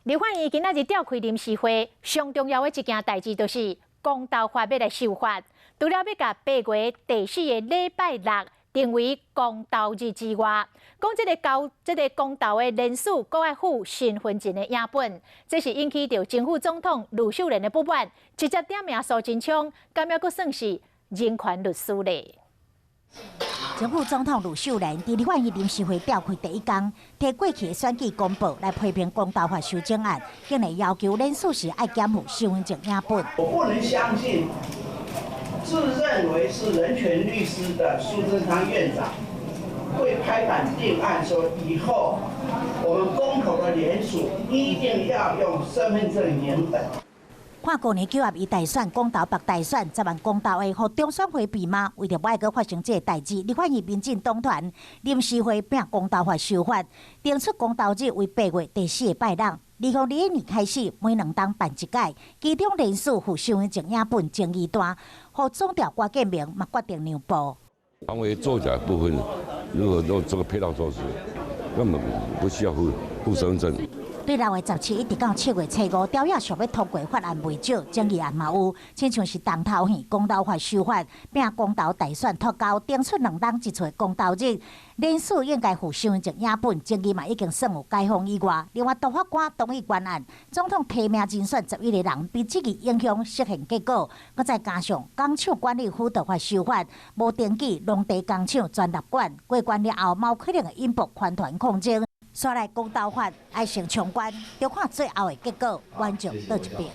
立法院今仔日召開臨時會，上重要的一件代誌就是公投法欲來修法。除了欲共8月第四個禮拜六定為公投日之外，講這個交這個公投的連署，閣愛附身份證的影本，這是引起著前副總統呂秀蓮的不滿，直接點名蘇貞昌，敢猶閣算是人權律師咧？前副總統呂秀蓮佇立法院臨時會召開第一工，提過去的選舉公報來批評公投法修正案，竟然要求連署時愛檢附身份證影本。我不能相信，自認為是人權律師的蘇貞昌院長會拍板定案，說以後我們公投的聯署一定要用身份證影本。看舊年9合1大選，公投縛大選，10萬公投會予中選會迴避嗎？為著無愛閣發生這个代誌，立法院民進黨團臨時會拚公投法修法，定出公投日為8月第四个拜六。2021年開始，每2冬辦一屆，其中連署附身份證影本爭議大，予總調郭建明嘛決定讓步。防偽作假部分，如果做這個配套措施，根本不需要附身份證。對6月17一直到7月初5，朝野想欲通過法案袂少，爭議案嘛有，親像是重頭戲公投法修法，拚公投大選脫鈎，定出2冬一次公投日，連署應該附身份證影本，爭議嘛已經算有解封以外，另外大法官同意懸案，總統提名人選11個人被質疑影響釋憲結果，閣再加上工廠管理輔導法修法，無登記農地工廠全納管，過關了後，嘛有可能會引爆環團抗爭。煞來公投法愛先衝關，著看最後的結果，觀眾佗一邊。